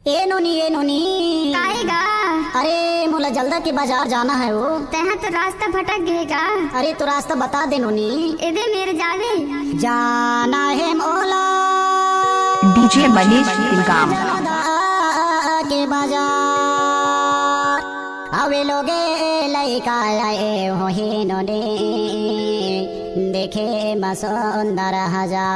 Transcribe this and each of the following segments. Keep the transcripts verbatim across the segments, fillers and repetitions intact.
ए नोनी, ए नोनी। काहे गा? अरे, मोला जल्दा के बाजार जाना हे वो। तेहा तो रास्ता भटक गे गा। अरे, तो रास्ता बता दे नोनी। एदे मेर जावे। जाना हे मोला। डीजे मनीष इल्गाम। जल्दा के बाजार। अवे लोगे लइका आए होही नोनी। देखे म सुंदर हजार।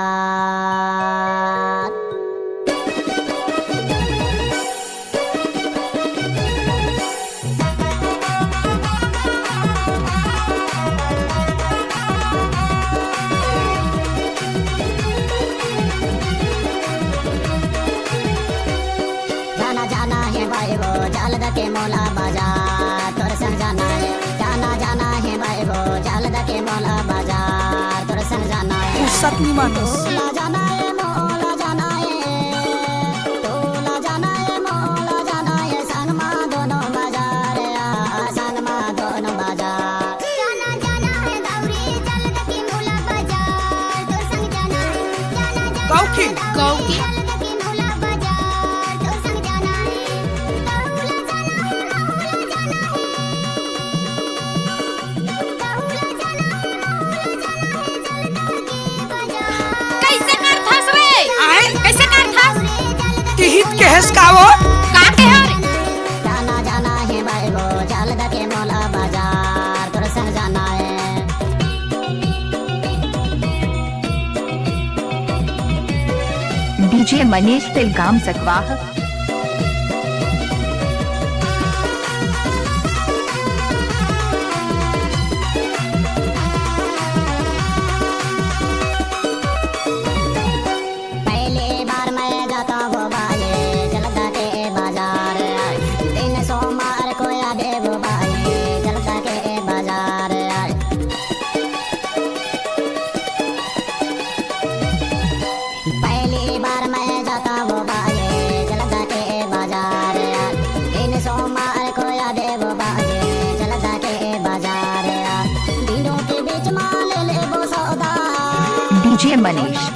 जाना जाना हे भाई वो, चल दके मोला बाजार, तोर संग जाना हे। जाना जाना हे भाई वो, चल दके मोला बाजार, तोर संग जाना हे। फुर्सत नहीं मानस। तोला जाना हे, मोला जाना हे, तोला जाना हे, मोला जाना हे, संग मा दोनों बाजार, आ, संग मा दोनों बाजार। जाना जाना हे दौरी, चल दके मोला बाजार, तोर संग जाना हे। जाना जाना कौखी, हे दौरी, कौखी। चल दके मोला बाजार, तोर संग जाना हे। तोला जाना हे, मोला जाना हे। कइसे करथस रे? आय? कइसे करथस? तिहित केहेस का वो? का केहे रे? जाना जाना हे भाई वो, चल दके मोला बाजार, तोर संग जाना हे। डीजे मनीष तिलगाम सकवाह। पहली बार मैं जाता हूँ भाई, जलदा के बाजार। दिन सोमवार को आवे वो भाई, जलदा के बाजार। पहली बार मैं जाता वो भाई, जलदा के बाजार। दिन सोमवार को आवे वो भाई, जलदा के बाजार। दिनों के बीच मा ले ले वो सौदा। डीजे मनीष